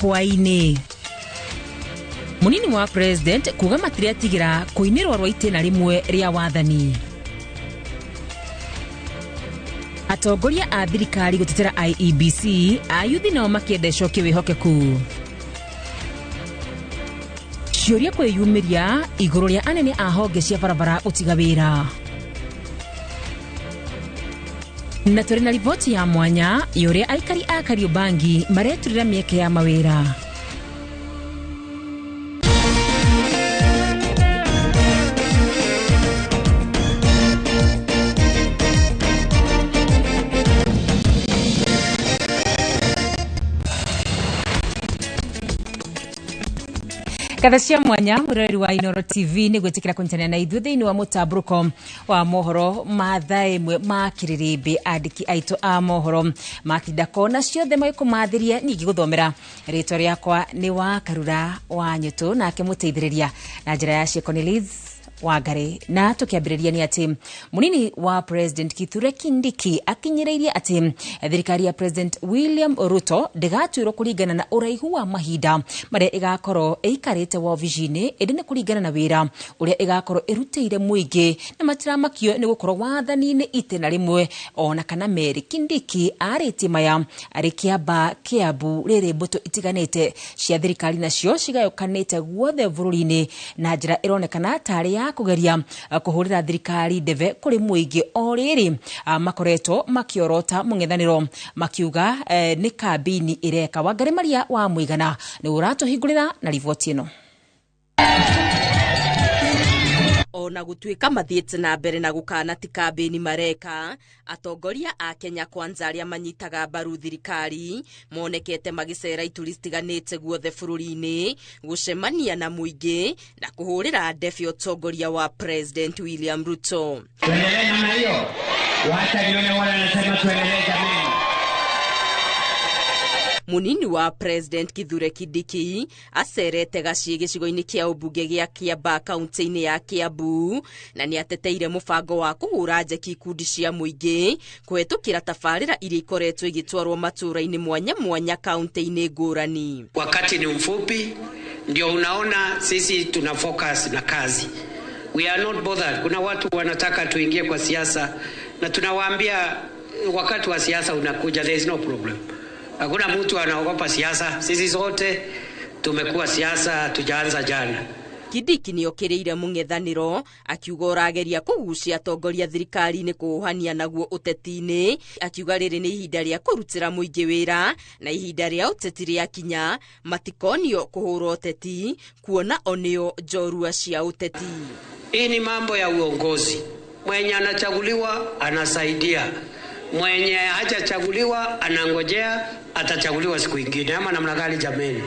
Hwaĩ-inĩ. Mũnini wa President kuga matiriatigĩra kũinĩrwo rwa itĩna rĩmwe rĩa wathani. Atongoria a thirikari gũtetera IEBC, ayuthi nao makĩenda ĩcokie wĩhokeku. Ciũria kwĩyumĩria igũrũ rĩa anene a honge cia barabara gũtiga wĩra. Na tũrĩ na riboti ya mwanya ya ũrĩa aikari a Kariobangi mareturĩra mĩeke ya mawĩra. Ngatho cia mwanya mwĩroreri wa Inooro TV nĩ gwĩtĩkĩra kũnyitanĩra na ithuĩ thĩinĩ wa mũtambũrũko wa mohoro ma thaa ĩmwe ma kĩrĩrĩmbĩ. Andĩki aitũ a mohoro matinda kona ciothe magĩkũmathĩria, ningĩ gũthomera rĩtwa rĩakwa nĩ wa Karura wa Nyũtũ, nake mũteithĩrĩria na njĩra ya ciĩko nĩ Liz Wangari. Na tukiambĩrĩria nĩ atĩ mũnini wa President Kithure Kindiki akinyĩrĩirie atĩ thirikari ya President William Ruto ndĩgatuĩrwo kũringana na ũraihu wa mahinda marĩa ĩgakorwo ĩikarĩte wabici-inĩ, ĩndĩ nĩ kũringana na wĩra ũrĩa ĩgakorwo ĩrutĩire mũingĩ, na matiramakio nĩ gũkorwo wathani-inĩ itĩna rĩmwe ona kana merĩ. Kindiki arĩtie maya arĩ Kĩamba Kĩambu rĩrĩ mbũtũ itiganĩte cia thirikari nacio cigayũkanĩte guothe bũrũri-inĩ na njĩra ĩronekana tarĩ ya kũgeria kũhũrĩra thirikari ndebe kũrĩ mũingĩ, o rĩrĩ makoretwo makĩorota mũng'ethanĩro makiuga nĩ kambĩini ĩreka. Wangarĩ Maria wa Mũigana nĩ ũratũhingũrĩra na riboti ĩno. Ona gũtuĩka mathiĩte na mbere na gũkana ti kambĩini mareka, atongoria a Kenya Kwanza arĩa manyitaga mbaru thirikari monekete magĩcera ituri citiganĩte guothe bũrũri-inĩ gũcemania na mũingĩ na kũhũrĩra ndebe ũtongoria wa President William Ruto. Tuendelee namna hiyo, wacha nione wale wanasema tuendelee jameni. Munini wa President Kithure Kindiki acerete gaciĩ gĩcigo-inĩ kĩa ũmbunge gĩa Kiambaa kaunti-inĩ ya Kiambu, na nĩ ateteire mũbango wa kũhũra njeki ikundi cia mũingĩ kũhetũkĩra tabarĩra iria ikoretwo igĩtwarwo matũũra-inĩ mwanya mwanya kaunti-inĩ ngũrani. Wakati ni mfupi, ndio unaona sisi tuna focus na kazi. We are not bothered. Kuna watu wanataka tuingie kwa siasa na tunawaambia wakati wa siasa unakuja, there is no problem. Hakuna mtu anaogopa siasa. Sisi sote tumekuwa siasa, tujaanza jana. Kindiki nĩokĩrĩire mũng'ethanĩro akiuga ũrageria kũgucia atongoria thirikari-inĩ kũũhania naguo ũteti-inĩ, akiuga rĩrĩ nĩ ihinda rĩa kũrutĩra mũingĩ wĩra na ihinda rĩa ũteti rĩakinya matikonio kũhũra ũteti kuona o nĩo njorua cia ũteti. Hii ni mambo ya uongozi. Mwenye anachaguliwa anasaidia, mwenye hajachaguliwa anangojea atachaguliwa siku ingine, ama namna gani jameni?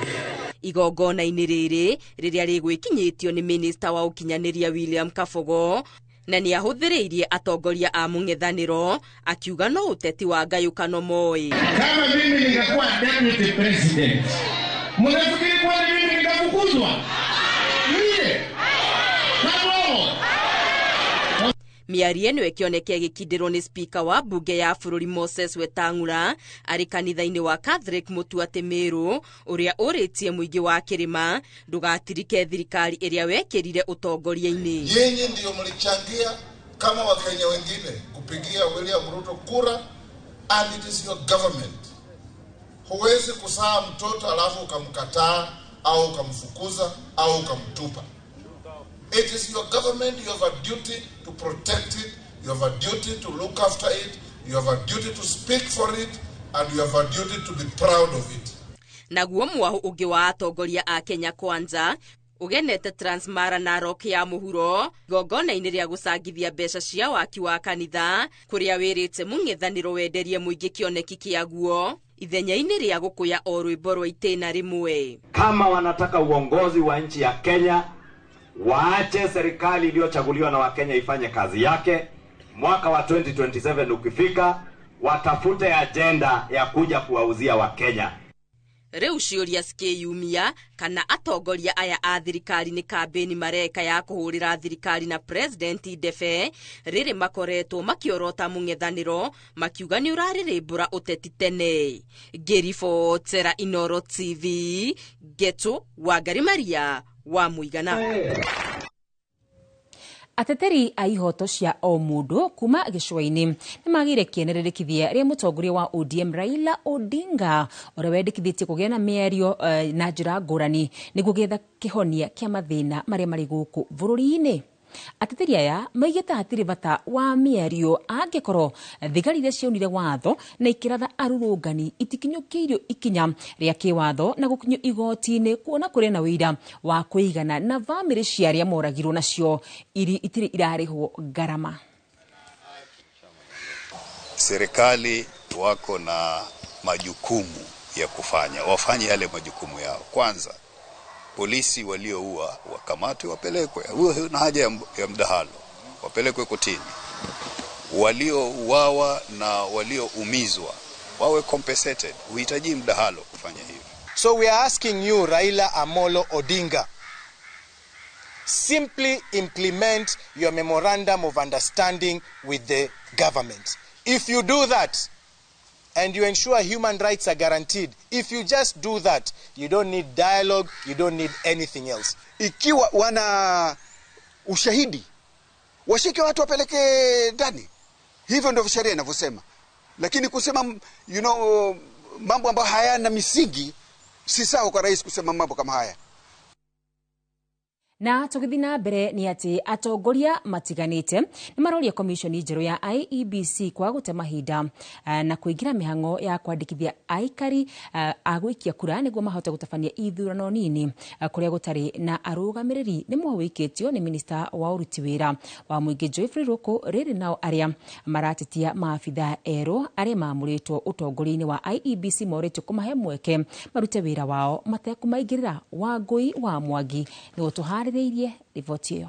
Igongona-inĩ rĩrĩ rĩrĩa rĩgwĩkinyĩtio nĩ minista wa ũkinyanĩria William Kabogo, na nĩ ahũthĩrĩirie atongoria a mũng'ethanĩro akiuga no ũteti wa ngayũkano moĩ. Kama mimi ningekuwa deputy president, mnafikiri kwani mimi ningefukuzwa? Mie? Kabogo? Mĩario ĩno ĩkĩoneka ĩgĩkindĩrwo nĩ spika wa mbunge ya bũrũri Moses Wetang'ula arĩ kanitha-inĩ wa Catholic Mũtuatĩ Meru, ũrĩa ũrĩtie mũingĩ wa kĩrĩma ndũgatirike thirikari ĩrĩa wekĩrire ũtongoria-inĩ. Nyinyi ndio mlichangia kama Wakenya wengine kupigia William Ruto kura, and it is your government. Huwezi kuzaa mtoto alafu ukamkataa au ukamfukuza au ukamtupa. It is your government, you have a duty to protect it, you have a duty to look after it, you have a duty to speak for it, and you have a duty to be proud of it. Naguo mwahu ũngĩ wa atongoria a Kenya Kwanza ũgenete Transmara na Narok ya mũhuro igongona-inĩ rĩa gũcangithia mbeca cia waki wa kanitha kũrĩa wĩrĩte mũng'ethanĩro wenderie mũingĩ kĩoneki kĩaguo ithenya-inĩ rĩa gũkũya o rwĩmbo rwa itĩna rĩmwe. Kama wanataka uongozi wa nchi ya Kenya, waache serikali iliyochaguliwa na Wakenya ifanye kazi yake. Mwaka wa 2027 ukifika, watafute agenda ya kuja kuwauzia Wakenya. Rĩu ciũria cikĩyumia kana atongoria aya a thirikari nĩ kambĩni mareka ya kũhũrĩra thirikari na president ndebe rĩrĩ makoretwo makĩorota mũng'ethanĩro makiuga nĩ ũrarĩrĩmbũra ũteti tene. Ngĩribotera Inoro TV, Ngetu Wangari Maria wa Mũigana. Ateteri a ihoto cia o mũndũ kuma gĩcũa-inĩ nĩ magĩire kĩenererekithia rĩa mũtongoria wa ODM Raila Odinga ũrĩa wendekithĩtie kũgĩa na mĩario na njĩra ngũrani nĩguo getha kĩhonia kĩa mathĩna marĩa marĩ gũkũ bũrũri-inĩ. Ateteri aya maigĩte hatirĩ bata wa mĩario angĩkorwo thigari iria ciaunire watho na ikĩratha arũrũngani itikinyũkĩirio ikinya rĩa kĩwatho na gũkinyio igoti-inĩ kuona kũrĩ na ũira wa kũigana na bamĩrĩ cia arĩa moragirwo nacio itirĩ irarĩhwo ngarama. Serikali wako na majukumu ya kufanya, wafanye yale majukumu yao. Kwanza, polisi walioua wakamatwe, wapelekwe. Huo na haja ya mdahalo, wapelekwe kotini. Waliouawa na walioumizwa wawe compensated. Huhitaji mdahalo kufanya hivyo. So we are asking you, Raila Amolo Odinga, simply implement your memorandum of understanding with the government. If you do that, and you ensure human rights are guaranteed, if you just do that, you don't need dialogue, you don't need anything else. Ikiwa wana ushahidi, washike watu wapeleke ndani. Hivyo ndio sheria inavyosema. Lakini kusema mambo ambayo hayana misingi, si sawa kwa rais kusema mambo kama haya. Na tũgĩthiĩ na mbere nĩ atĩ atongoria matiganĩte nĩ maroria komishoni njerũ ya IEBC kwaga gũte mahinda na kũingĩra mĩhang'o ya kwandĩkithia aikari a gũikia kura nĩguo mahote gũtabania ithurano nini kũrĩa gũtarĩ na arũgamĩrĩri. Nĩ mũhũ wĩkĩtio nĩ minista wa ũruti wĩra wa mũingĩ Geoffrey Ruku. Rĩrĩ nao arĩa maratetia maabithaa erũ arĩa maamũrĩtwo ũtongoria-inĩ wa IEBC morĩtio kũmahe mweke marute wĩra wao matekũmaingĩrĩra. Wangũi wa Mwangi nĩwe ũtũharĩrĩirie riboti ĩyo.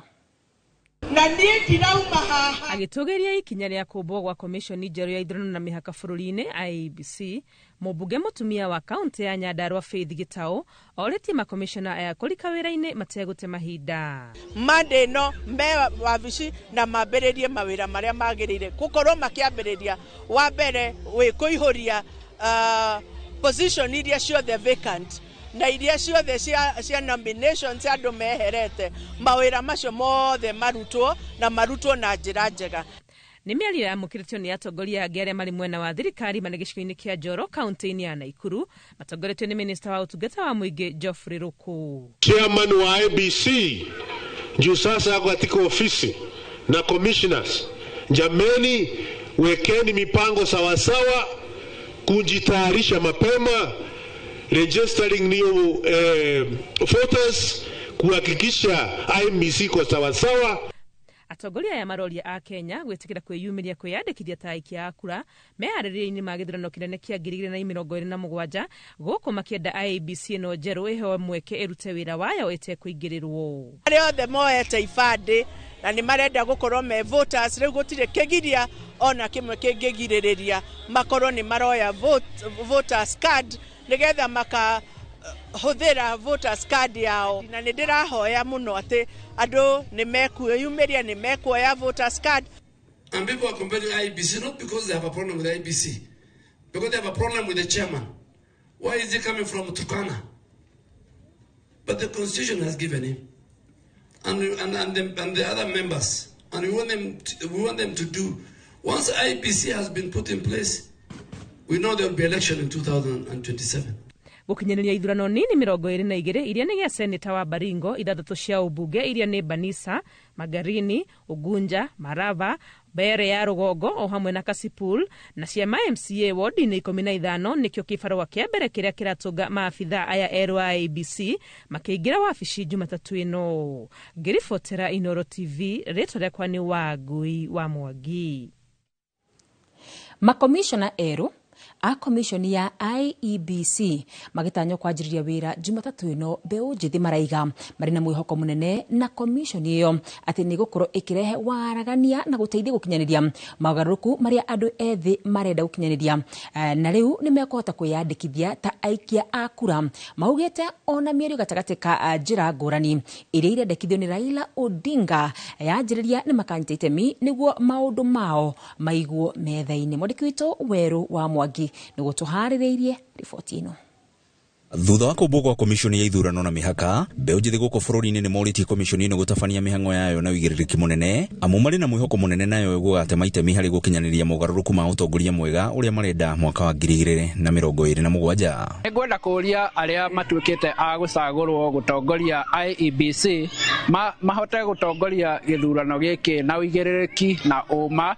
Na niĩ ndirauma haha. Agĩtũgĩria ikinya rĩa kũmbwo gwa komishoni njerũ ya ithurano na mĩhaka bũrũri-inĩ IEBC, mũmbunge mũtumia wa kaunti ya Nyandarua Faith Gitau orĩtie makomishona aya kũrika wĩra-inĩ mategũte mahinda. Monday no me wabici na mambĩrĩrie mawĩra marĩa magĩrĩire gũkorwo makĩambĩrĩria. Wa mbere wĩ kũihũria position iria ciothe vacant na iria ciothe cia nomination cia andũ meherete, mawĩra macio mothe marutwo na marutwo na njĩra njega. Nĩ mĩario yamũkĩrĩtio nĩ atongoria angĩ arĩa marĩ mwena wa thirikari marĩ gĩcigo-inĩ kĩa Njoro kaunti-inĩ ya Naikuru matongoretio nĩ minista wa ũtungata wa mũingĩ Geoffrey Ruku. Chairman wa IEBC juu sasa ako katika ofisi na commissioners, jameni, wekeni mipango sawasawa, kujitayarisha mapema, registering new voters, kuhakikisha IEBC kwa sawasawa. Atongoria aya maroria a Kenya gwĩtĩkĩra kwĩyumĩria kwĩyandĩkithia ta aikia a kura meharĩrĩria-inĩ ma gĩthurano kĩnene kĩa 2027 gũkũ makĩenda IEBC ĩno njerũ ĩheo mweke ĩrute wĩra wayo ĩtekũingĩrĩrwo. Arĩa othe moete ibandĩ na nĩ marenda gũkorwo me voters, rĩu gũtirĩ kĩgiria ona kĩmwe kĩngĩgirĩrĩria makorwo nĩ maroya voters card nĩgetha maka hũthĩra voters card yao. Na nĩ ndĩrahoya mũno atĩ andũ nĩ mekwĩyumĩria, nĩ mekuoya voters card. And people are comparing IEBC not because they have a problem with IEBC, because they have a problem with the chairman. Why is he coming from Turkana? But the constitution has given him and the other members, and we want them to do. Once IEBC has been put in place, we know there will be election in 2027. Gũkinyanĩria ithurano nini 22 iria nĩ gĩa seneta wa Baringo, ithathatũ cia ũmbunge iria nĩ Banisa, Magarini, Ugunja, Maraba, Mbeere ya Rũgongo o hamwe na Kasipul, na cia ma MCA wodi-inĩ 15 nĩkĩo kĩbarũa kĩa mbere kĩrĩa kĩratũnga maabithaa aya erũ a IEBC makĩingĩra wabici Jumatatũ ĩno. Ngĩribotera Inoro TV, rĩtwa rĩakwa nĩ Wangui wa Mwangi. Makomishona erũ A commission ya IEBC magĩtanywo kwanjĩrĩria wĩra Jumatatũ ĩno, mbeũ njĩthĩ maraiga marĩ na mwĩhoko mũnene na commission ĩyo atĩ nĩ gũkorwo ĩkĩrehe waragania na gũteithia gũkinyanĩria mogarũrũku marĩa andũ ethĩ marenda gũkinyanĩria, na rĩu nĩ mekũhota kwĩyandĩkithia ta aikia a kura. Maugĩte ona mĩario gatagatĩ ka njĩra ngũrani iria irendekithio nĩ Raila Odinga yanjĩrĩria nĩ makanyita itemi nĩguo maũndũ mao maigwo metha-inĩ. Mwandĩki witũ Werũ wa Mwangi nĩguo tũharĩrĩirie riboti ĩno. Thutha wa kũmbwo kwa komishoni ya ithurano na mĩhaka, mbeũ njĩthĩ gũkũ bũrũri-inĩ nĩ morĩtie komishoni ĩno gũtabania mĩhang'o yayo na ũigĩrĩrĩki mũnene, amu marĩ na mwĩhoko mũnene nayo gũgatema itemi harĩ gũkinyanĩria mogarũrũku ma ũtongoria mwega ũrĩa marenda mwaka wa 2027. Nĩngwenda kũũria arĩa matuĩkĩte a gũcagũrwo gũtongoria IEBC mahote gũtongoria gĩthurano gĩkĩ na ũigĩrĩrĩki na ũma.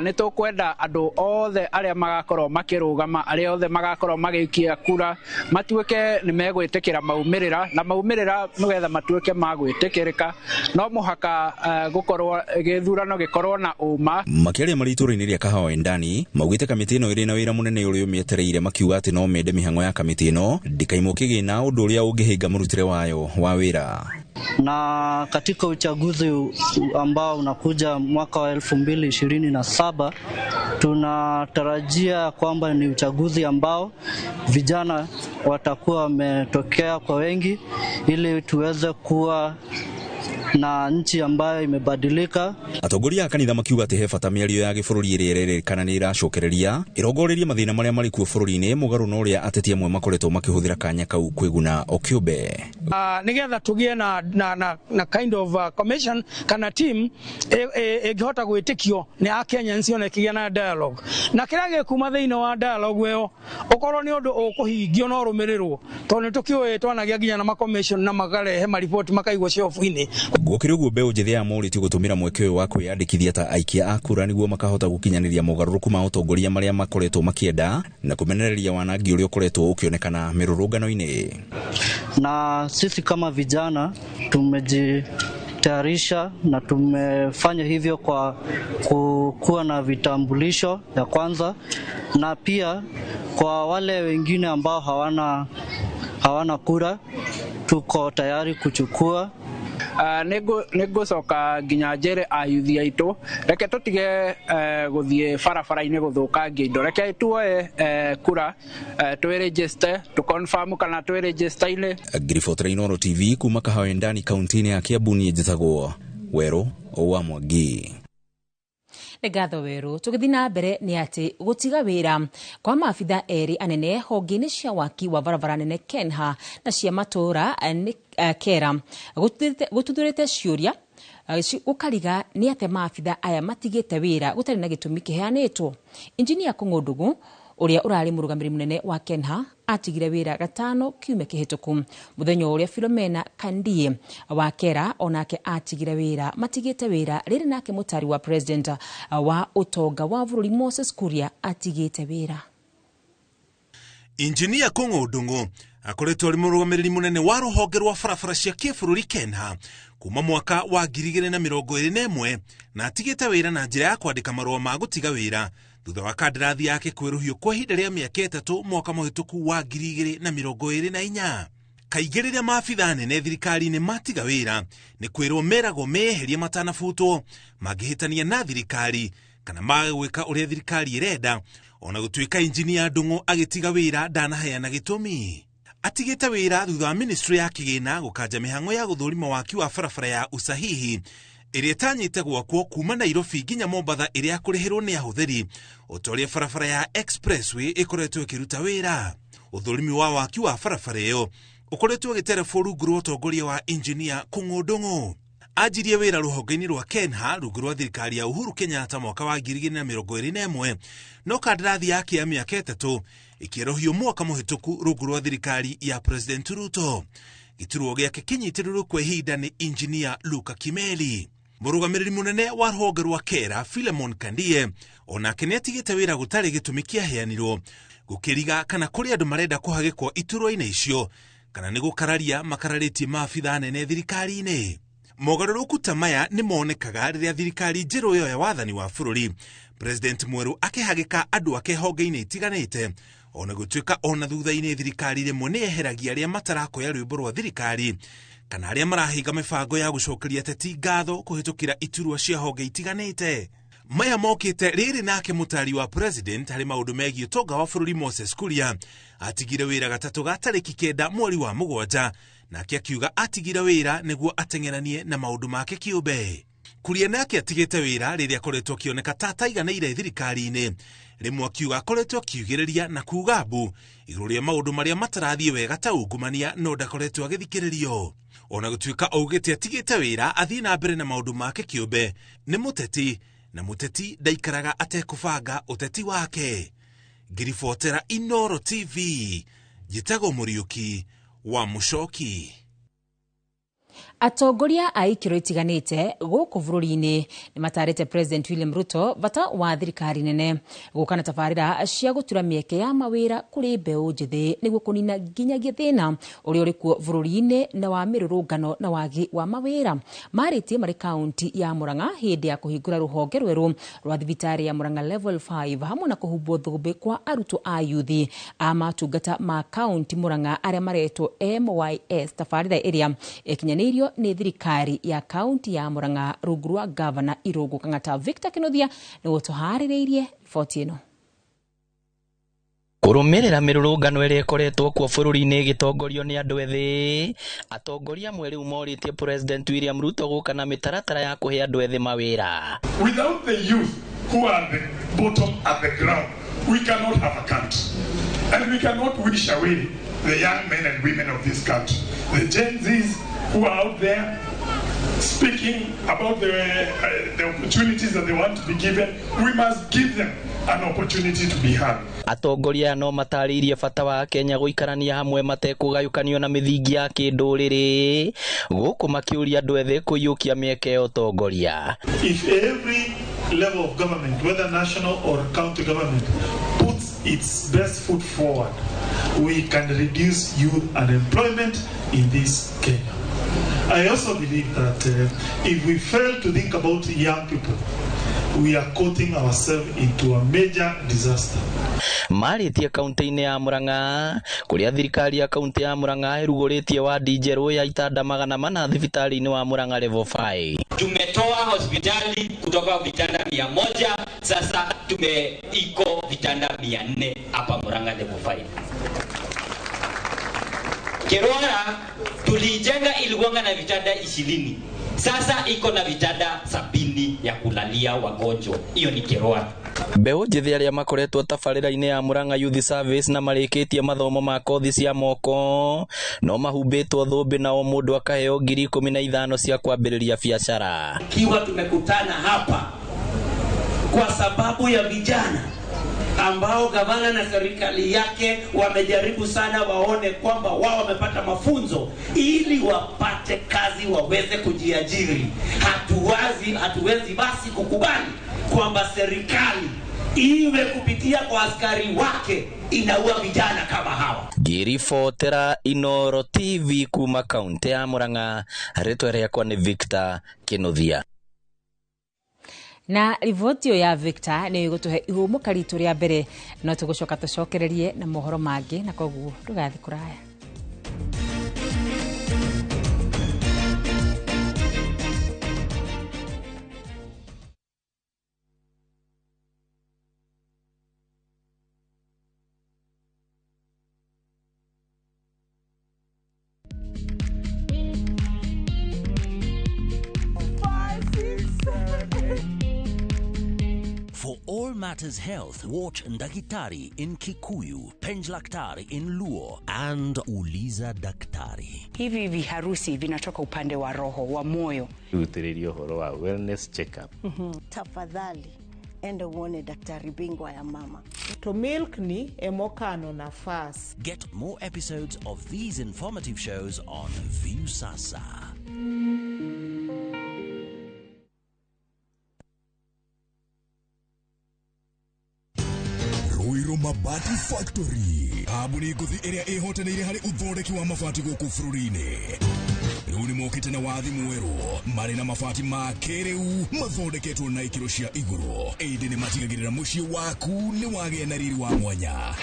Nĩ tũkwenda andũ othe arĩa magakorwo makĩrũgama, arĩa othe magakorwo magĩikia kura, matuĩke nĩ megwĩtĩkĩra maumĩrĩra, na maumĩrĩra nĩgetha matuĩke ma gwĩtĩkĩrĩka no mũhaka gũkorwo gĩthurano gĩkorwo na ũma. Makĩaria marĩ itũũra-inĩ rĩa Kahawa Wendani, maugĩte kamĩtĩ ĩno ĩrĩ na wĩra mũnene ũrĩa ũmĩetereire, makiuga atĩ no mende mĩhang'o ya kamĩtĩ ĩno ndĩkaimwo kĩgĩna, ũndũ ũrĩa ũngĩhĩnga mũrutĩre wayo wa wĩra. Na katika uchaguzi ambao unakuja mwaka wa 2027 tunatarajia kwamba ni uchaguzi ambao vijana watakuwa wametokea kwa wengi ili tuweze kuwa na nchi ambayo imebadilika. Atongoria a kanitha makiuga atĩ he bata mĩario ya gĩbũrũri ĩrĩa ĩrerĩkana nĩ ĩracokereria ĩrongoreirie mathĩna marĩa marĩ kuo bũrũri-inĩ, mũgarũ na ũrĩa ateti amwe makoretwo makĩhũthĩra kanya kau kwĩguna o kĩũmbe. Nĩgetha tũgĩe na kind of commission kana team ĩngĩhota gwĩtĩkio nĩ Akenyans ona ĩkĩgĩa na dialogue, na kĩrĩa gĩkuma thĩinĩ wa dialogue ĩyo ũkorwo nĩ ũndũ ũkũhingio na ũrũmĩrĩrwo, tondũ nĩ tũkĩũĩ twanagĩa nginya na ma-commission na makarehe mariboti makaigwo shelf-inĩ. Gũkĩrĩ ũguo, mbeũ njĩthĩ aya morĩtio gũtũmĩra mweke ũyũ wa kwĩyandĩkithia ta aikia a kura nĩguo makahota gũkinyanĩria mogarũrũku ma ũtongoria marĩa makoretwo makĩenda na kũmenereria wanangi ũrĩa ũkoretwo ũkĩonekana mĩrũrũngano-inĩ. Na sisi kama vijana tumejitayarisha na tumefanya hivyo kwa kuwa na vitambulisho ya kwanza, na pia kwa wale wengine ambao hawana kura tuko tayari kuchukua. Nĩ ngũcoka nginya njĩre ayuthi aitũ reke tũtige gũthiĩ barabara-inĩ gũthũkangia indo, reke tuoe kura, twĩregister, tũ-confirm kana twĩregister-inĩ. Ngiribotera Inooro TV kuma Kahawa Wendani kaunti-inĩ ya Kiambu, niĩ njĩtagwo Werũ wa Mwangi. Nĩ ngatho Werũ. Tũgĩthiĩ na mbere nĩ atĩ gũtiga wĩra kwa maabitha erĩ anene honge-inĩ cia waki wa barabara nene Kenha na cia matũũra nĩ Kera gũtuthũrĩte ciũria, gũkariga nĩ atĩa maabitha aya matigĩte wĩra gũtarĩ na gĩtũmi kĩheanĩtwo. Injinia Kũng'ũ Ndung'u ũrĩa ũrarĩ mũrũgamĩrĩri mũnene wa Kenha atigire wĩra gatano kiumia kĩhĩtũku, mũthenya ũrĩa Philomena Kandie wa Kera onake atigire wĩra. Matigĩte wĩra rĩrĩ nake mũtari wa president wa ũtonga wa bũrũri Moses Kuria atigĩte wĩra. Injinia Kũng'ũ Ndung'u akoretwo arĩ mũrũgamĩrĩri mũnene wa rũhonge rwa barabara cia kĩbũrũri Kenha kuma mwaka wa 2021, na atigĩte wĩra na njĩra ya kwandĩka marũa ma gũtiga wĩra thutha wa kandarathi yake kwĩrũhio kwa ihinda rĩa mĩaka 3 mwaka mũhĩtũku wa 2024. Kaingĩ rĩrĩa maabitha anene thirikari-inĩ matiga wĩra nĩ kwĩrwo meragwo meyeherie matanabutwo mangĩhĩtania na thirikari kana mage gwĩka ũrĩa thirikari ĩrenda. Ona gũtuĩka injinia Ndung'u agĩtiga wĩra ndanaheana gĩtũmi. Atigĩte wĩra thutha wa ministry ya kĩgĩna gũkanja mĩhang'o ya gũthũrima waki wa barabara ya usahihi ĩrĩa ĩtanyĩte gwakwo kuma Nairobi nginya Mombatha ĩrĩa kũrĩhĩrwo nĩ ahũthĩri, o ta ũrĩa barabara ya expressway ĩkoretwo ĩkĩruta wĩra. Ũthũrimi wa waki wa barabara ĩyo ũkoretwo ũgĩterebwo rungu rwa ũtongoria wa injinia Kũng'ũ Ndung'u. Anjirie wĩra rũhonge-inĩ rwa Kenha rungu rwa thirikari ya Uhuru Kenyatta mwaka wa 2021, no kandarathi yake ya mĩaka 3 ĩkĩerũhio mwaka mũhĩtũku rungu rwa thirikari ya President Ruto. Gĩturwa gĩake kĩnyitĩrĩrwo kwa ihinda nĩ injinia Luka Kimeli. Mũrũgamĩrĩri mũnene wa rũhonge rwa Kera Philemon Kandie onake nĩ atigĩte wĩra gũtarĩ gĩtũmi kĩaheanirwo, gũkĩriga kana kũrĩ andũ marenda kũhagĩkwo iturwa-inĩ icio kana nĩ gũkararia makararĩtie maabitha anene thirikari-inĩ. Mogarũrũku ta maya nĩ monekaga rĩrĩa thirikari njerũ yoya wathani wa bũrũri. President mwerũ akĩhagĩka andũ ake honge-inĩ itiganĩte, ona gũtuĩka ona thutha-inĩ thirikari rĩmwe nĩ yeheragia arĩa matarakoya rwĩmbo rwa thirikari kana arĩa marahinga mĩbango ya gũcokeria ateti ngatho kũhĩtũkĩra iturwa cia honge itiganĩte. Maya mokĩte rĩrĩ nake mũtari wa president harĩ maũndũ megiĩ ũtonga wa bũrũri Moses Kuria atigire wĩra gatatũ ga tarĩki 9 mweri wa 7, nake akiuga atigire wĩra nĩguo ateng'eranie na maũndũ make kĩũmbe. Kuria nake atigĩte wĩra rĩrĩa akoretwo akĩoneka ta ataiganĩire thirikari-inĩ, rĩmwe akiuga akoretwo akiugĩrĩria na kuuga mbu igũrũ rĩa maũndũ marĩa matarathiĩ wega ta ungumania, no ndakoretwo agĩthikĩrĩrio. Ona gũtuĩka augĩte atigĩte wĩra athiĩ na mbere na maũndũ make kĩũmbe, nĩ mũteti na mũteti ndaikaraga atekũbanga ũteti wake. Ngiribotera Inooro TV, njĩtagwo Mũriũki wa Mũcoki. Atongoria a ikĩro itiganĩte gũkũ bũrũri-inĩ nĩ matarĩte President William Ruto bata wa thirikari nene gũka na tabarĩra cia gũtura mĩeke ya mawĩra kũrĩ mbeũ njĩthĩ nĩguo kũnina nginyagia thĩna ũrĩa ũrĩ kuo bũrũri-inĩ na wa mĩrũrũngano na wagi wa mawĩra. Marĩtie marĩ kaunti ya Murang'a hĩndĩ ya kũhingũra rũhonge rwerũ rwa thibitarĩ ya Murang'a Level 5 hamwe na kũhumbwo thũmbĩ kwa arutwo a yuthi a matungata ma kaunti Murang'a arĩa maretwo MYS, tabarĩra ĩrĩa ĩkinyanĩirio nĩ thirikari ya kaunti ya Murang'a rungu rwa Gavana Irũngũ Kang'ata. Victor Kinuthia nĩwe ũtũharĩrĩirie riboti ĩno. Kũrũmĩrĩra mĩrũrũngano ĩrĩa ĩkoretwo kuo bũrũri-inĩ ĩgĩtongorio nĩ andũ ethĩ, atongoria amwe rĩu morĩtie President William Ruto gũka na mĩtaratara ya kũhe andũ ethĩ mawĩra. Without the youth who are the bottom at the ground, we cannot have a country. And we cannot wish away the young men and women of this country. The Gen Zs who are out there speaking about the opportunities that they want to be given, we must give them an opportunity to be heard. Atongoria no matarĩirie bata wa Kenya gũikarania hamwe matekũgayũkanio na mĩthingi ya kĩndũrĩrĩ, gũkũ makĩũria andũ ethĩ kũiyũkia mĩeke ya ũtongoria. If every level of government, whether national or county government, puts its best foot forward, we can reduce youth unemployment in this Kenya. I also believe that if we fail to think about young people, we are quoting ourselves into a major disaster. Marĩtie kaunti-inĩ ya Murang'a kũrĩa thirikari ya kaunti ya Murang'a ĩrugũrĩtie wadi njerũ ya itanda 400 thibitarĩ-inĩ wa Murang'a Level 5. Tumetoa hospitali kutoka vitanda 100, sasa tumeiko vitanda 400 hapa Murang'a Level 5. Kerora tulijenga ilikuwa na vitanda 20. Sasa iko na vitanda 70 ya kulalia wagonjwa. Hiyo ni Kerora. Mbeũ njĩthĩ arĩa makoretwo tabarĩra-inĩ ya Murang'a Youth Service na marĩkĩtie mathomo ma kothi cia moko no mahumbĩtwo thũmbĩ na o mũndũ akaheo 15,000 cia kwambĩrĩria biacara. Kiwa tumekutana hapa kwa sababu ya vijana ambao gavana na serikali yake wamejaribu sana waone kwamba wao wamepata mafunzo ili wapate kazi waweze kujiajiri. Hatuwezi basi kukubali kwamba serikali iwe kupitia kwa askari wake inaua vijana kama hawa. Ngiribotera Inooro TV kuma kaunti ya Murang'a, rĩtwa rĩakwa nĩ Victor Kinuthia. Na riboti ĩyo ya Victor nĩ ĩgũtũhe ihũmũka ritũ rĩa mbere, no tũgũcoka tũcokererie na mohoro mangĩ, na koguo ndũgathiĩ kũraya. For all matters health, watch Ndakitari in Kikuyu, Penjlaktari in Luo, and Uliza Daktari. Hivi viharusi vinatoka upande wa roho, wa moyo. Rutĩrĩrio ũhoro wa wellness check-up. Tafadhali, enda uone daktari bingwa ya mama. To milk ni emokano nafas. Get more episodes of these informative shows on Viusasa. Ruiru Mabati Factory. Kambuni ngũthi ĩrĩa ĩhotanĩire harĩ ũthondeki wa mabati gũkũ bũrũri-inĩ. Rĩu nĩ mokĩte na wathi mwerũ, marĩ na mabati ma kĩrĩu mathondeketwo na ikĩro cia igũrũ. Ĩndĩ nĩ matigagĩrĩra mũciĩ waku nĩ wagĩa na riri wa mwanya.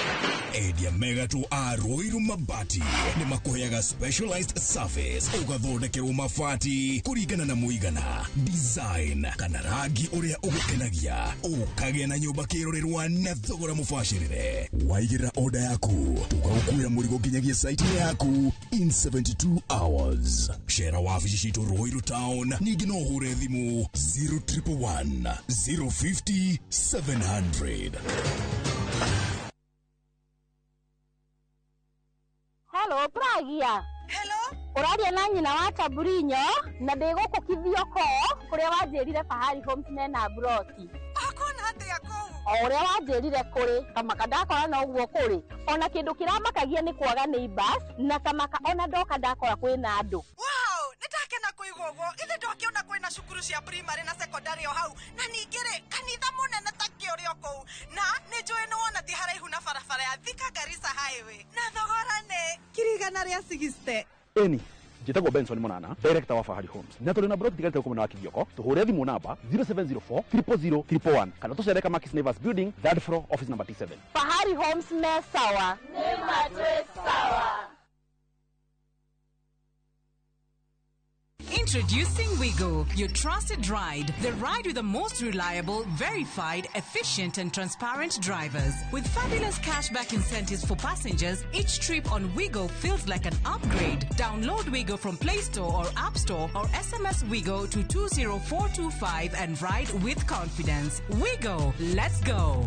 Endia megatũ a Ruiru Mabati nĩ makũheaga specialized service, ũgathondekerwo mabati kũringana na mũigana, design kana rangi ũrĩa ũgũkenagia, ũkagĩa na nyũmba kĩrorerwa na thogora mũbacĩrĩre. Waigĩrĩra order yaku, tũgagũkuĩra mũrigo nginyagia site yaku in 72 hours. Cera wabici citũ Ruiru Town, ningĩ no ũhũre thimũ 0111 050 700. Hello, Pragia. Hello. Ũraria na nyina wa Taburinyo na ndĩ gũkũ Kithioko kũrĩa wanjĩrire Fahari Homes mena broti. Ũkuona atĩa kũu? O ũrĩa wanjĩrire kũrĩ kamaka ndakora no ũguo kũrĩ. Ona kĩndũ kĩramakagia nĩ kwaga neighbors na kamaka ona ndoka ndakora kwĩna andũ. Wow, nĩndakena kũigua ũguo. Ithe ndokĩona kwĩna cukuru cia primary na secondary o hau na ningĩ rĩ kanitha mũnene ta kĩ ũrĩ o kũu na nĩ njũĩ nĩ wona ti haraihu na barabara ya Thika Garissa Highway na thogora nĩ 160,000. Eni njĩtagwo Benson Monana, director wa Fahari Homes, na tũrĩ na broti tigarĩte gũkũ mwena wa Kithioko. Tũhũre thimũ namba 0704 000 111 kana tũcere Kamakis Neighbors Building, third floor, office number T7. Fahari Homes me sawa. Nĩ matwĩ sawa. Introducing Wigo, your trusted ride. The ride with the most reliable, verified, efficient and transparent drivers. With fabulous cashback incentives for passengers, each trip on Wigo feels like an upgrade. Download Wigo from Play Store or App Store or SMS Wigo to 20425 and ride with confidence. Wigo, let's go.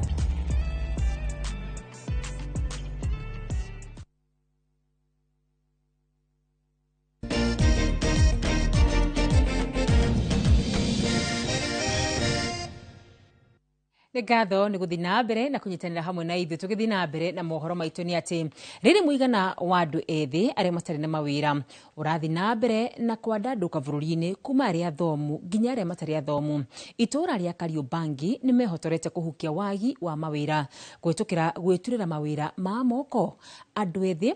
Nĩ ngatho nĩ gũthiĩ na mbere na kũnyitanĩra hamwe na ithuĩ. Tũgĩthiĩ na mbere na mohoro maitũ nĩ atĩ rĩrĩ mũigana wa andũ ethĩ arĩa matarĩ na mawĩra ũrathiĩ na mbere na kwandandũka bũrũri-inĩ kuma arĩa athomu nginya arĩa matarĩ athomu. Itũũra rĩa Kariobangi nĩ mehotorete kũhukia wagi wa mawĩra kũhĩtũkĩra gwĩturĩra mawĩra ma moko. Andũ ethĩ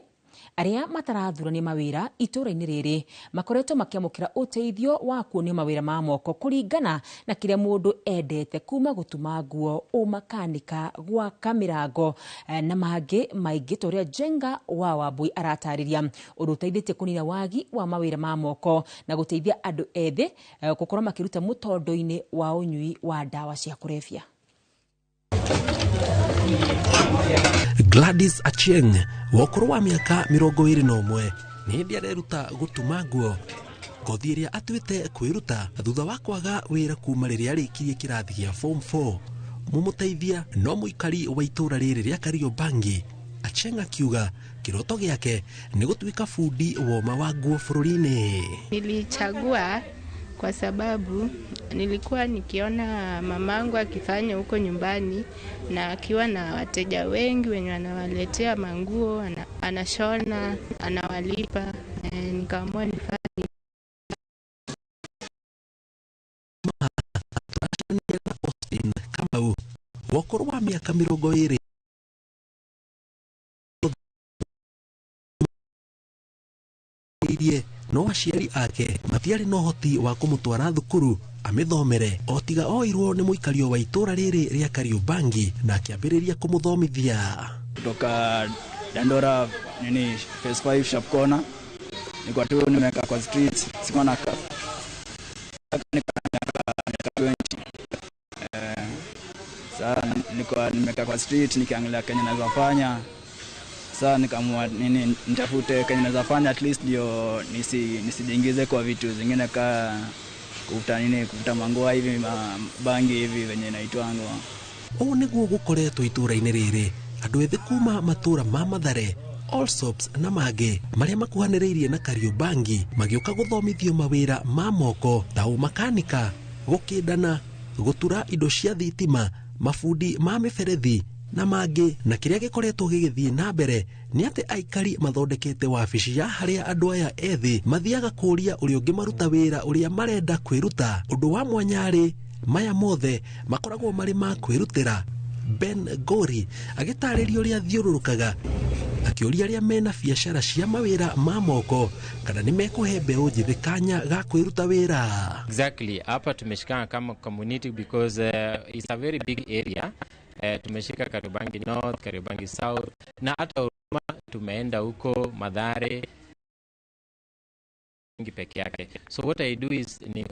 arĩa matarathurania mawĩra itũũra-inĩ rĩrĩ makoretwo makĩamũkĩra ũteithio wa kuonio mawĩra ma moko kũringana na kĩrĩa mũndũ endete, kuma gũtuma nguo, ũmakanika, gwaka mĩrango na mangĩ maingĩ, ta ũrĩa Jenga wa Wambui aratarĩria, ũndũ ũteithĩtie kũnina wagi wa mawĩra ma moko na gũteithia andũ ethĩ gũkorwo makĩruta mũtondo-inĩ wa ũnyui wa ndawa cia kũrebia. Gladys Achieng wa ũkũrũ wa mĩaka 21 nĩ hĩndĩ areruta gũtuma nguo, ngothi ĩrĩa atuĩte kwĩruta thutha wa kwaga wĩra kuma rĩrĩa arĩkirie kĩrathi gĩa form 4. Mũmũteithia no mũikari wa itũũra rĩrĩ rĩa Kariobangi. Achieng akiuga kĩroto gĩake nĩ gũtuĩka bundi woma wa nguo bũrũri-inĩ. Nilichagua kwa sababu nilikuwa nikiona mamangu akifanya huko nyumbani na akiwa na wateja wengi wenye wanawaletea manguo, anashona, anawalipa. Nikaamua nifanye. Austin Kamau wa ũkũrũ wa mĩaka 20 no aciari ake matiarĩ na ũhoti wa kũmũtwara thukuru amĩthomere, o tiga oirwo nĩ mũikario wa itũũra rĩrĩ rĩa Kariobangi na akĩambĩrĩria kũmũthomithia. Kutoka Dandora nini phase 5 sharp corner, nilikuwa tu nimeweka kwa street, sikuwa na miaka 20. Sasa nilikuwa nimeweka kwa street nikiangalia Kenya naweza fanya. Sasa nikaamua nini nitafute Kenya naweza fanya at least ndio nisijiingize kwa vitu zingine ka kuvuta nini, kuvuta mangoa hivi, bangi hivi venye inaitwangwa. Ũũ nĩguo gũkoretwo itũũra-inĩ rĩrĩ andũ ethĩ kuma matũũra ma Mathare, Allsops na mangĩ marĩa makuhanĩrĩirie na Kariobangi magĩũka gũthomithio mawĩra ma moko ta ũmakanika, gũkĩndana, gũtura indo cia thitima, mabundi ma mĩberethi na mangĩ. Na kĩrĩa gĩkoretwo gĩgĩthiĩ na mbere nĩ atĩ aikari mathondekete wabici ya harĩa andũ aya ethĩ mathiaga kũũria ũrĩa ũngĩmaruta wĩra ũrĩa marenda kwĩruta. Ũndũ wa mwanya rĩ, maya mothe makoragwo marĩ ma kwĩrutĩra. Ben Gori agĩtarĩria ũrĩa athiũrũrũkaga Akĩũria arĩa mena biacara cia mawĩra ma moko kana nĩ mekũhe mbeũ njĩthĩ kanya ga kwĩruta wĩra. Exactly, hapa tumeshikana kama community because it's a very big area. Tumeshika Kariobangi North, Kariobangi South na hata Huruma tumeenda huko Mathare peke yake. So what I do is ni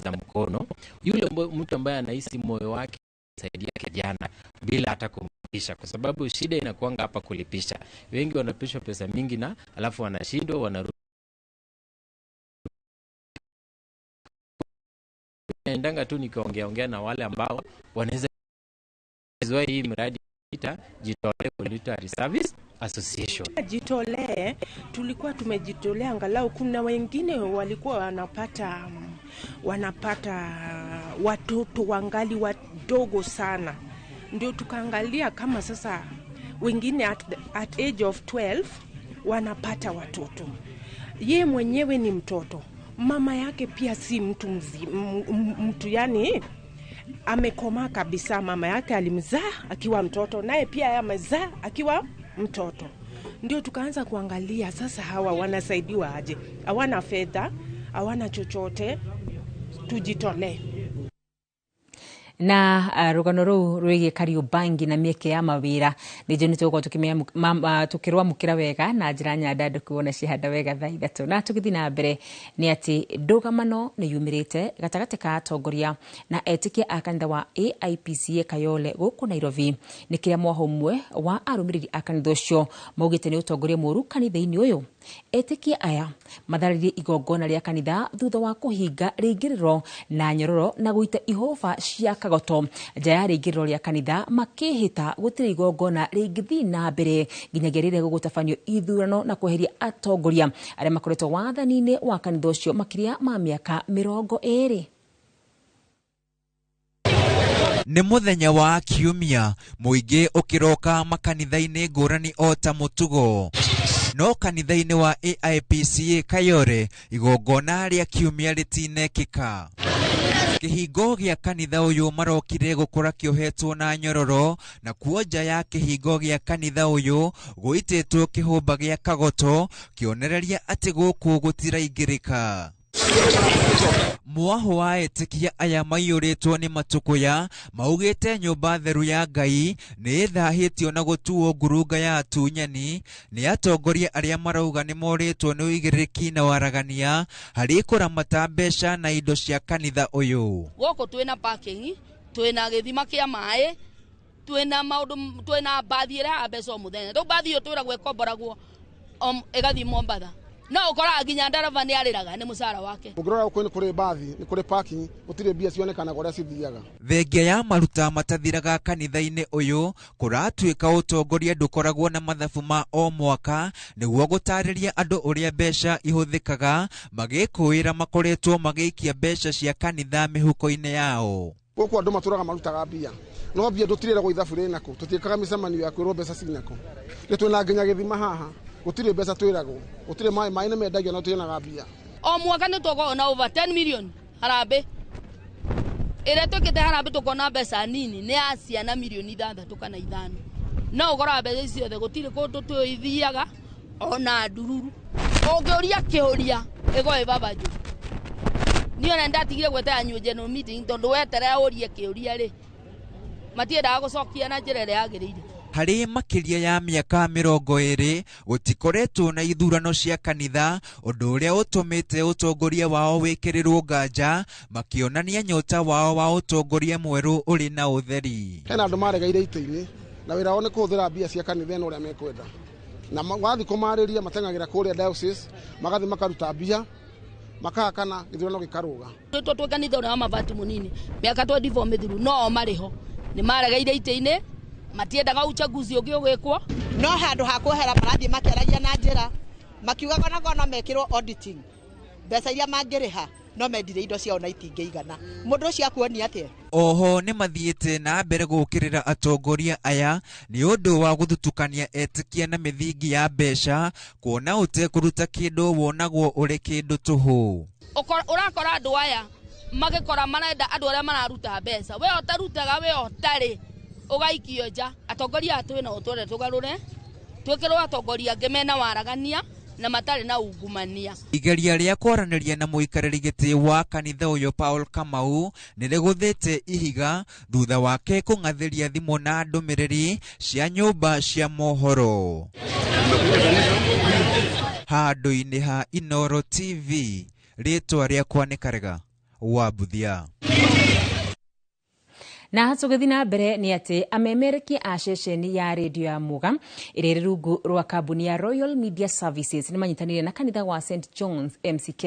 za mkono yule mtu ambaye anahisi moyo wake saidia kijana bila hata kumlipisha, kwa sababu shida inakuanga hapa kulipisha. Wengi wanapishwa pesa mingi na alafu wanashindwa, wanarudi. Naendanga tu nikiongea ongea na wale ambao wanaweza hii mradi ita Jitolee Voluntary Service Association. Jitolee, tulikuwa tumejitolea angalau kuna wengine walikuwa wanapata watoto wangali wadogo sana. Ndio tukaangalia kama sasa wengine at age of 12 wanapata watoto. Ye mwenyewe ni mtoto. Mama yake pia si mtu mzima, mtu yani amekomaa kabisa. Mama yake alimzaa akiwa mtoto, naye pia amezaa akiwa mtoto. Ndio tukaanza kuangalia sasa hawa wanasaidiwa aje. Hawana fedha, hawana chochote, tujitolee. Na rugano ruu rwigie Kariobangi na mieke ya mawira ni njũĩ nĩ tũgũkorwo tukĩrwamũkĩra wega na njĩra nyandandũku ona cihanda wega thaa 3. Na tũgĩthiĩ na mbere nĩ atĩ ndũgamano nĩ yumĩrĩte gatagatĩ ka atongoria na etĩkia a kanitha wa AIPCA Kayole gũkũ Nairobi nĩ kĩrĩa mwaho ũmwe wa arũmĩrĩri a kanitha ũcio maugĩte nĩ ũtongoria mũũru kanitha-inĩ ũyũ. Etĩkia aya matharĩrie igongona rĩa kanitha thutha wa kũhinga rĩingĩrĩro na nyororo na gũita ihũba cia kagoto nja ya rĩingĩrĩro rĩa kanitha, makĩhĩta gũtirĩ igongona rĩngĩthiĩ na mbere nginyagia rĩrĩa gũgũtabanio ithurano na kweheria atongoria arĩa makoretwo wathani-inĩ wa kanitha ũcio makĩria ma mĩaka 20. Nĩ mũthenya wa kiumia mũingĩ ũkĩroka makanitha-inĩ ngũrani o ta mũtugo. No kanitha-inĩ wa AIPCA Kayole igongona rĩa kiumia rĩtinekĩka. Kĩhingo gĩa kanitha ũyũ marokire gũkora kĩohetwo na nyororo, na kuo nja ya kĩhingo gĩa kanitha ũyũ gũitĩtwo kĩhũmba gĩa kagoto kĩonereria atĩ gũkũ gũtiraingĩrĩka. Mwaho wa etĩkia aya maiyũrĩtwo nĩ matukũya maugĩte nyũmba theru ya Ngai nĩ ĩthahĩtio na gũtuo ngurunga ya atunyani nĩ atongoria arĩa marauga nĩ morĩtwo nĩ ũigĩrĩrĩki na waragania harĩ kũramata mbeca na indo cia kanitha ũyũ. Gũkũ twĩna parking, twĩna gĩthima kĩa maĩ, twĩna maũndũ, twĩna bathi ĩrĩa ya mbeca o mũthenya. Rĩu bathi ĩyo twĩragwo ĩkomboragwo ĩgathiĩ Mombatha. No ukora nginya ndereba nĩ arĩraga nĩ mũcara wake. Ũngĩrora gũkũ nĩ kũrĩ bathi, nĩ kũrĩ parking, gũtirĩ mbia cionekanaga ũrĩa cithiaga. Thengia ya maruta matathiraga kanitha-inĩ ũyũ kũratuĩka ũtongoria ndũkoragwo na mathabu ma o mwaka nĩguo gũtarĩria andũ ũrĩa mbeca ihũthĩkaga, magĩkũĩra makoretwo magĩikia mbeca cia kanitha mĩhuko-inĩ yao. Gũkũ andũ matũraga marutaga mbia, no mbia tũtirĩragwo ithabu rĩnakũ, tũtiĩkaga mĩcemanio ya kwĩrwo mbeca cinakũ. Nĩ twĩna nginya gĩthima haha, gũtirĩ mbeca twĩragwo, gũtirĩ maĩ, maĩ nĩ mendagio no tuonaga mbia. O mwaka nĩ tũkoragwo na over 10 million harambĩ. Ĩrĩa twĩkĩte harambĩ tũkona mbeca nini nĩ ya ciana milioni 6 kana 5. No ũkoraga mbeca ici ciothe gũtirĩ kũndũ twĩthiaga ona ndururu. Ũngĩũria kĩũria ĩgoĩ baba njũ. Niĩ ona ndatigire gwetera annual general meeting tondũ weterera ũrie kĩũria rĩ, matiendaga gũcokia na njĩra ĩrĩa yagĩrĩire. Harĩ makĩria ya mĩaka 20 gũtikoretwo na ithurano cia kanitha, ũndũ ũrĩa ũtũmĩte ũtongoria wao wĩkĩrĩrwo nganja, makĩonania nyota wao wa ũtongoria mwerũ ũrĩ na ũtheri. Hena andũ maregeire itĩ-inĩ na wĩra wao nĩ kũhũthĩra mbia cia kanitha ĩno ũrĩa mekwenda, na wathiĩ kũmarĩria mateng'agĩra kũrĩa diocese, magathiĩ makaruta mbia makahakana gĩthurano gĩkarũga. Twĩ kanitha ũrĩa wa mabati mũnini mĩaka 24 mĩthiru no o marĩ ho, nĩ maregeire itĩ-inĩ, matiendaga uchaguzi ũngĩ ũgĩkwo. No handũ ha kwehera marathiĩ makĩaragia na njĩra makiugaga onakorwo no mekĩrwo auditing, mbeca iria mangĩrĩha no mendire indo ciao na itingĩigana. Mũndũ ũcio akuonia atĩa? Oho nĩ mathiĩte na mbere gũũkĩrĩra atongoria aya nĩ ũndũ wa gũthutukania etĩkia na mĩthingi ya mbeca, kuona ũtekũruta kĩndũ wonagwo ũrĩ kĩndũ tũhũ. Ũrakora andũ aya magĩkora marenda andũ arĩa mararuta mbeca, we ũtarutaga, we ũtarĩ, Ũgaikio nja. Atongoria aya twĩnao twende tũgarũre, twĩkĩrwo atongoria angĩ mena waragania na matarĩ na ungumania. Igeria rĩa kwaranĩria na mũikarĩri gĩtĩ wa kanitha ũyũ Paul Kamau nĩ rĩgũthĩte ihiga thutha wake kũng'athĩria thimũ na ndũmĩrĩri cia nyũmba cia mohoro. Handũ-inĩ ha Inooro TV, rĩtwa rĩakwa nĩ Karega wa Mbuthia. Na tũgĩthiĩ na mbere nĩ atĩ amemerekia a ceceni ya redio ya Muga ĩrĩa ĩrĩ rungu rwa kambuni ya Royal Media Services nĩ manyitanĩire na kanitha wa St John's MCK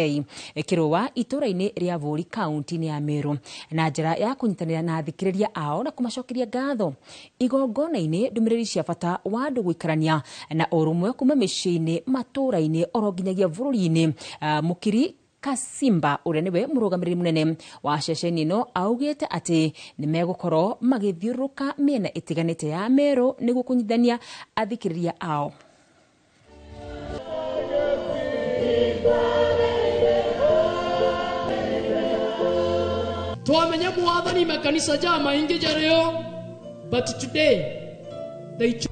Kĩrũa itũũra-inĩ rĩa Bũũri kaunti-inĩ ya Meru na njĩra ya kũnyitanĩra na athikĩrĩria ao na kũmacokeria ngatho. Igongona-inĩ ndũmĩrĩri cia bata wa andũ gũikarania na ũrũmwe kuma mĩciĩ-inĩ, matũũra-inĩ oro nginyagia bũrũri-inĩ. Mũkiri Kasimba ũrĩa nĩwe mũrũgamĩrĩri mũnene wa ceceni ĩno augĩte atĩ nĩ megũkorwo magĩthiũrũrũka mĩena ĩtiganĩte ya Meru nĩguo kũnyitithania athikĩrĩria ao. Twamenya mwathani makanisa ja maingi jareo, but today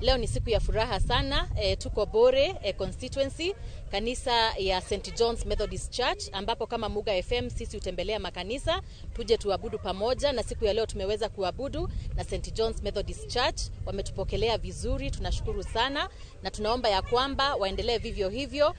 Leo ni siku ya furaha sana. Tuko Bore constituency, kanisa ya St John's Methodist Church, ambapo kama Muga FM sisi hutembelea makanisa tuje tuabudu pamoja, na siku ya leo tumeweza kuabudu na St John's Methodist Church. Wametupokelea vizuri, tunashukuru sana na tunaomba ya kwamba waendelee vivyo hivyo.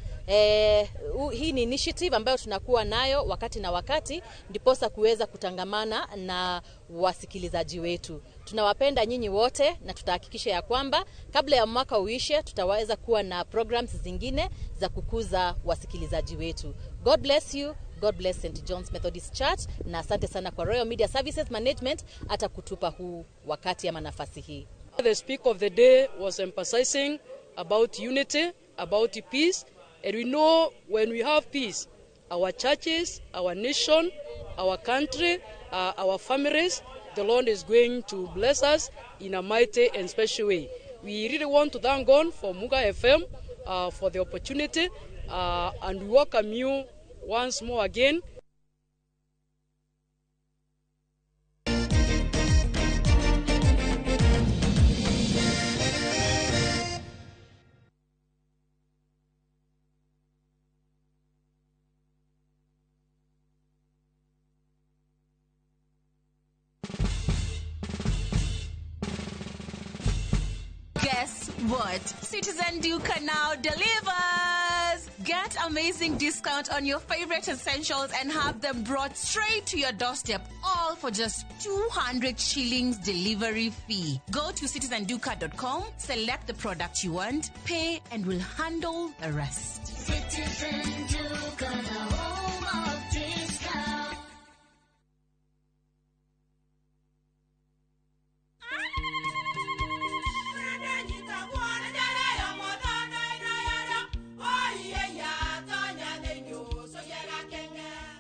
Hii ni initiative ambayo tunakuwa nayo wakati na wakati, ndiposa kuweza kutangamana na wasikilizaji wetu. Tunawapenda nyinyi wote na tutahakikisha ya kwamba kabla ya mwaka uishe tutaweza kuwa na programs zingine za kukuza wasikilizaji wetu. God bless you. God bless St. John's Methodist Church, na asante sana kwa Royal Media Services Management hata kutupa huu wakati ama nafasi hii. The speaker of the day was emphasizing about unity, about peace, and we know when we have peace, our churches, our nation, our country, our families, the Lord is going to bless us in a mighty and special way. We really want to thank God for Muga FM for the opportunity, and we welcome you once more again. Guess what? Citizen Duka now delivers! Get amazing discount on your favorite essentials and have them brought straight to your doorstep, all for just 200 shillings delivery fee. Go to citizenduka.com, select the product you want, pay, and we'll handle the rest. Citizen Duka, the home of discount.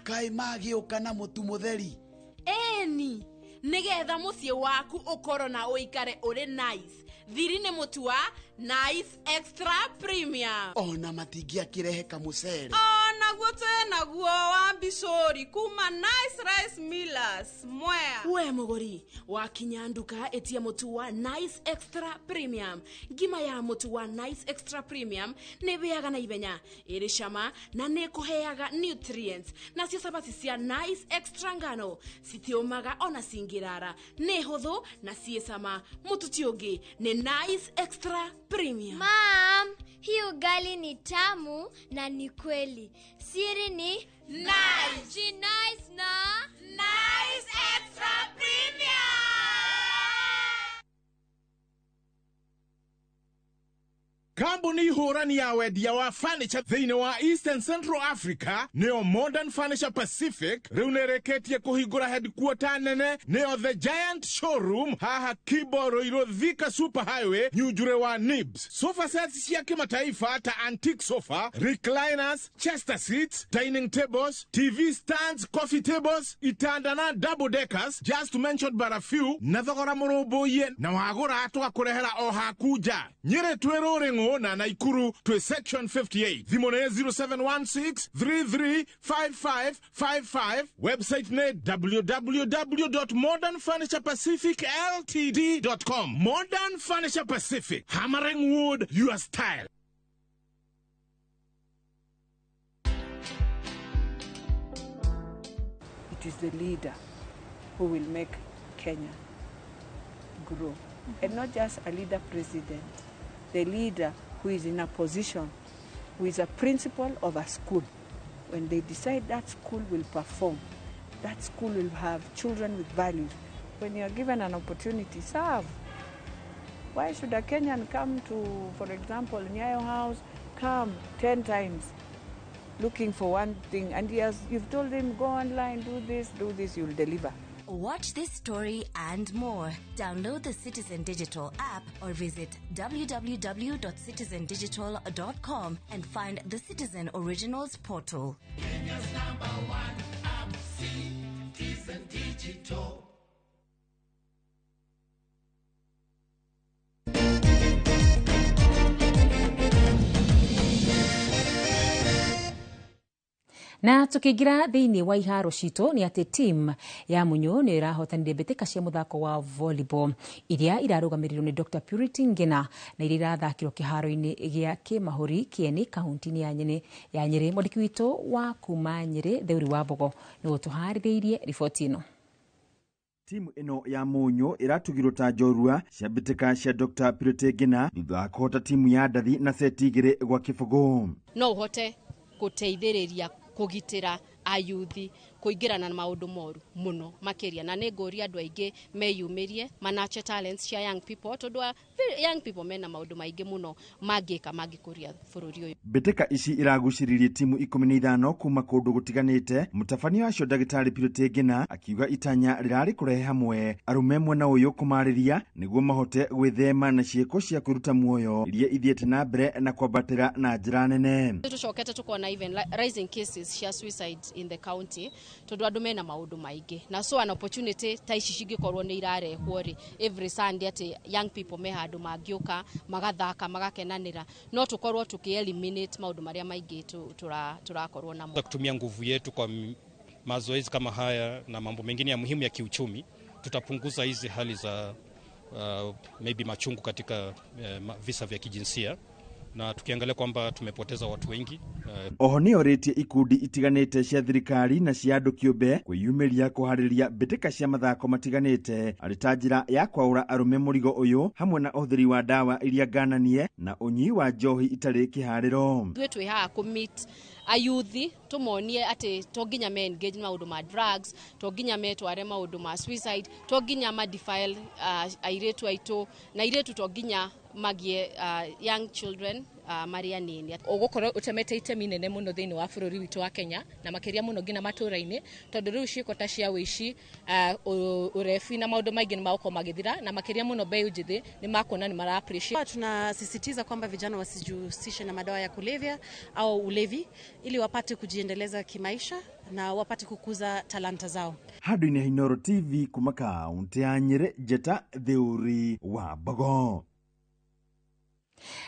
Kai magĩũka na mũtu mũtheri. Eni, nĩgetha mũciĩ waku ũkorwo na ũikare ũrĩ nice. Thiri nĩ mũtu wa Nice Extra Premium. Ona matingĩakĩrehe kamũcere. Onaguo twĩnaguo wa mbicũri kuma Nice Rice Millers Mwea. We mũgũri, wakinya nduka ĩtia mũtu wa Nice Extra Premium. Ngima ya mũtu wa Nice Extra Premium nĩ ĩhĩaga na ihenya, ĩrĩ cama na nĩ ĩkũheaga nutrients. Nacio cabaci cia Nice Extra ngano citiũmaga ona cingĩrara, nĩ hũthũ na ciĩ cama. Mũtu ti ũngĩ nĩ Nice Extra Premium. Mom, hii ugali ni tamu na ni kweli. Siri ni Nice. Nice na Nice Extra Premium. Kambuni hũrani ya wendia wa furniture thĩinĩ wa Eastern Central Africa nĩyo Modern Furniture Pacific rĩu nĩrĩkĩtie kũhingũra headquarter nene nĩyo The Giant Showroom haha Kibo Ruiru Thika Super Highway Nyunjure wa Nibs. Sofa sets cia kimataifa ta antique sofa, recliners, chester seats, dining tables, TV stands, coffee tables, itanda na double deckers, just to mention but a few, na thogora mũrũmbũiye na wagũra tũgakũrehera o haku nja. Nyĩrĩ twĩ Rũrĩng'ũ Kisumu na Naikuru twĩ section 58. Thimũ nĩ 0716 335555. Website nĩ www.modernfurniturepacificltd.com. Modern Furniture Pacific, hammering wood your style. It is the leader who will make Kenya grow. And not just a leader president, the leader who is in a position, who is a principal of a school. When they decide that school will perform, that school will have children with values. When you are given an opportunity, serve. Why should a Kenyan come to, for example, Nyayo House, come 10 times looking for one thing, and you've told him, go online, do this, you'll deliver. Watch this story and more. Download the Citizen Digital app or visit www.citizendigital.com and find the Citizen Originals portal. Kenya's number one app, Citizen Digital. Na tukiingira thiini wa iharo citũ nĩ atĩ team ya Munyu nĩ ĩrahotanire mbĩtĩka cia mũthako wa volleyball iria irarũgamĩrĩirwo nĩ Dr Purity Ngina na iria irathakirwo kĩharo-inĩ gĩa Kĩmahũri Kĩeni kaunti-inĩ ya Nyĩrĩ. Mwandĩki witũ wa kuma Nyĩrĩ Theuri wa Mbogo nĩ ũtũharĩrĩirie riboti ĩno. Timu ĩno ya Munyu ĩratugirwo ta njorua cia mbĩtĩka cia Dr Purity Ngina thutha wa kũhota timu ya Ndathi na seti 2-0. No ũhote gũteithĩrĩria kũgitĩra ayuthi kũingĩrana na maũndũ moru mũno makĩria, na nĩ ngũria andũ aingĩ meyumĩrie manache talents cia young people, tondũ young people mena maũndũ maingĩ mũno mangĩka mangĩkũria bũrũri ũyũ. Mbĩtĩka ici iragucĩrĩirie timu 15 kuma kũndũ gũtiganĩte. Mũtabania wacio Ndagĩtarĩ Purity Ngina akiuga itanya rĩrarĩ kũrehe hamwe arũme mwena ũyũ kũmarĩria nĩguo mahote gwĩthema na ciĩko cia kwĩruta muoyo iria ithiĩte na mbere na kwambatĩra na njĩra nene. Tũcokete tũkona even rising cases cia suicide in the county, tondu andu mena maundu maingi, na so an opportunity ta ici cingikorwo ni irarehwo ri every Sunday ati young people me handu mangiuka magathaka magakenanira, no tukorwo tuki eliminate maundu maria maingi turakorwo namo. Kutumia nguvu yetu kwa mazoezi kama haya na mambo mengine ya muhimu ya kiuchumi, tutapunguza hizi hali za maybe machungu katika visa vya kijinsia, na tukiangalia kwamba tumepoteza watu wengi. Oho nĩ orĩtie ikundi itiganĩte cia thirikari na cia andũ kĩũmbe kwĩyumĩria kũharĩria mbĩtĩka cia mathako matiganĩte arĩ ta njĩra ya kwaũra arũme mũrigo ũyũ hamwe na ũhũthĩri wa ndawa iria ngananie na ũnyui wa njohi itarĩ kĩharĩro. Ithuĩ twĩ haha kũ meet ayuthi tumonie ati to nginya me engage maundu ma drugs, to nginya metware maundu ma suicide, to nginya ma defile airetu aitu na airetu to nginya magie young children maria nini. Ugukorwo utemete itemi nene muno thiini wa bururi witu wa Kenya na makiria muno nginya matura-ini, tondu riu ciiko ta cia wici, urebi na maundu maingi ni magukorwo magithira, na makiria muno mbeũ njithi ni makuona ni mara appreciate. Tunasisitiza kwamba vijana wasijihusishe na madawa ya kulevya au ulevi ili wapate kujiendeleza kimaisha na wapate kukuza talanta zao. Handũ-inĩ ha Inooro TV kuma kaunti ya Nyĩrĩ, Njeta Theuri wa Mbogo.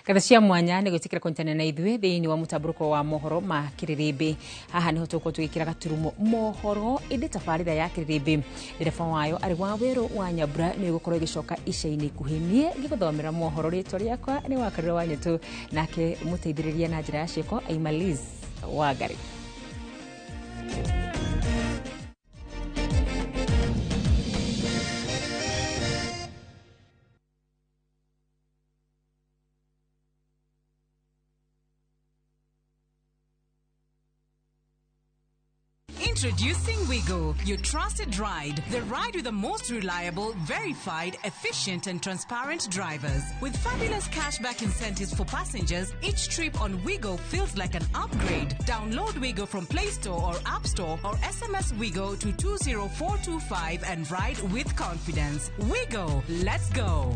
Ngatho cia mwanya nĩ gwĩtĩkĩra kũnyitanĩra na ithuĩ thĩinĩ wa mũtambũrũko wa mohoro ma kĩrĩrĩmbĩ. Haha nĩho tũgũkorwo tũgĩkĩra gaturumo mohoro, ĩndĩ tabarĩra ya kĩrĩrĩmbĩ ndereba wayo arĩ wa Werũ wa Nyambura nĩ ĩgũkorwo ĩgĩcoka ica-inĩ ikuhĩ. Niĩ ngĩgũthomera mohoro, rĩtwa rĩakwa nĩ Wakarura wa Nyũtũ, nake mũteithĩrĩria na njĩra ya ciĩko Aima Liz Wangari. Introducing Wigo, your trusted ride. The ride with the most reliable, verified, efficient and transparent drivers. With fabulous cashback incentives for passengers, each trip on Wigo feels like an upgrade. Download Wigo from Play Store or App Store or SMS Wigo to 20425 and ride with confidence. Wigo, let's go.